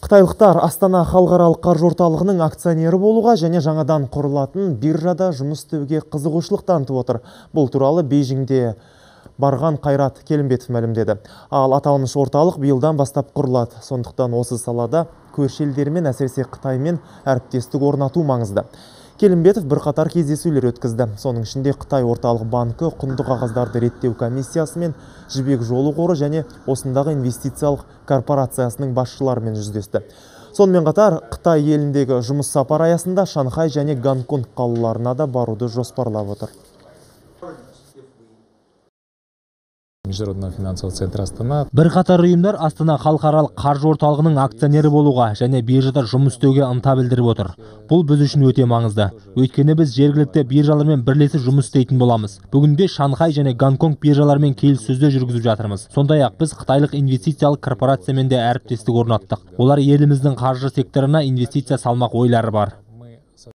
Қытайлықтар Астана халықаралық қаржы орталығының акционері болуға және жаңадан құрылатын биржада жұмыс істеуге қызығушылық танытып отыр. Бұл туралы Бейжіңде барған Қайрат Келімбетов мәлімдеді. Ал аталмыш орталық биылдан бастап құрылады. Сондықтан осы салада көрші елдермен, әсіресе Қытаймен әріптестік орнату маңызды. Келімбетов бірқатар кездесулер өткізді. Соның ішінде Қытай орталық банкі, құнды қағаздарды реттеу комиссиясы мен Жібек жолы қоры және осындағы инвестициялық корпорациясының басшыларымен жүздесті. Сонымен қатар Қытай еліндегі жұмыс сапары аясында Шанхай және Гонконг қалаларына да баруды жоспарлап отыр. Международного финансового центра Астана. Бірқатар ұйымдар Астана халықаралық қаржы орталығының акционері болуға және биржада жұмыс істеуге ынта білдіріп отыр. Бұл біз үшін өте маңызды. Өйткені біз жергілікті биржалармен бірлесіп жұмыс істейтін боламыз. Бүгінде Шанхай және Гонконг биржаларымен келіссөздер жүргізіп жатырмыз. Сондай-ақ біз қытайлық инвестициялық корпорациямен де әріптестік орнаттық. Олар еліміздің қаржы секторына инвестиция салмақ ойлары бар.